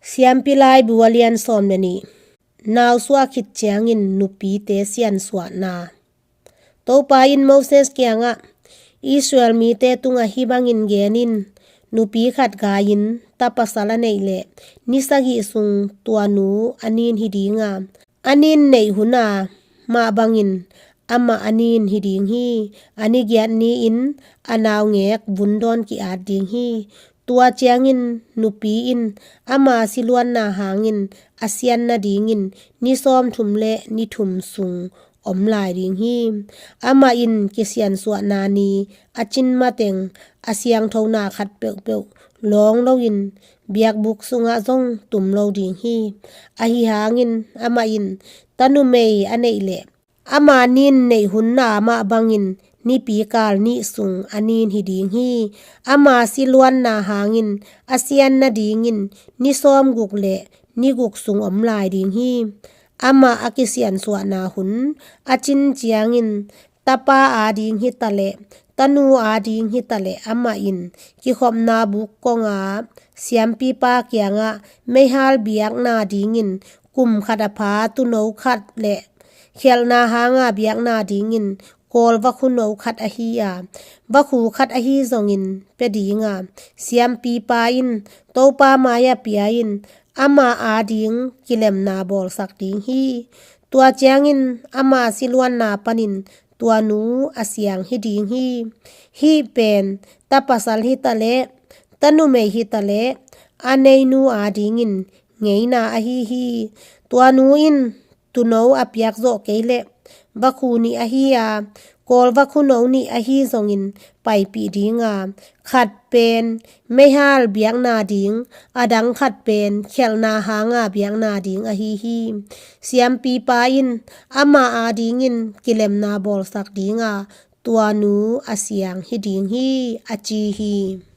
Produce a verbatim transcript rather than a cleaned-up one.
Siampi Laibu a lian sawm le nih. Nausuah khit ciangin nupite siansuahna. Topa in Moses kiangah, Israel mite tungah hih bangin genin, nupi khat gai-in ta pasal a neih leh ni sagih sung tua nu a nin hi dinga, a nin neih hun a mah bangin amah a nin hi ding hi. A ni giat ni-in a naungek vundawn ki-at ding hi. Tua ciangin nupi in ama siluanna hangin a sian nadingin ni sawmthum le ni thum sung om lai ding hi. Amah in kisiansuahna ni a cin mateng a siangthona khat peuhpeuh lawng loin biakbuk sungah zong tum lo ding hi. Ahi hangin amah in ta numei a neih leh ama nin neih hun na mah bangin nipi kal nih sung a nin hi ding hi. Ama siluanna hangin a sian nadingin ni sawmguk le ni guk sung om lai ding hi. Amah a kisiansuahna hun a cin ciangin tapa ading hitaleh tanu ading hitaleh amah in kikhopna buk konga siampipa kiangah meihal biakna dingin kum khat a pha tuuno khat le khialhna hanga biakna dingin kawl vakhuno khat ahi a, vakhu khat ahi zongin pia dinga, siampipa in Topa mai-ah pia-in ama ading kilemna bawlsak ding hi. Tua ciangin ama siluanna panin tua nu a siang hi ding hi. Hih pen ta pasal hitaleh ta numei hitaleh a neinu adingin ngeina ahi hi. Tua nu in tuuno a piak zawh kei leh vakhu nih ahi a, kawl vakhuno nih ahi zongin paipih dinga, khat pen meihal biakna ding, a dang khat pen khialhna hanga biakna ding ahi hi. Siampipa in ama adingin kilemna bawlsak dinga, tua nu a siang hi ding hi, a ci hi.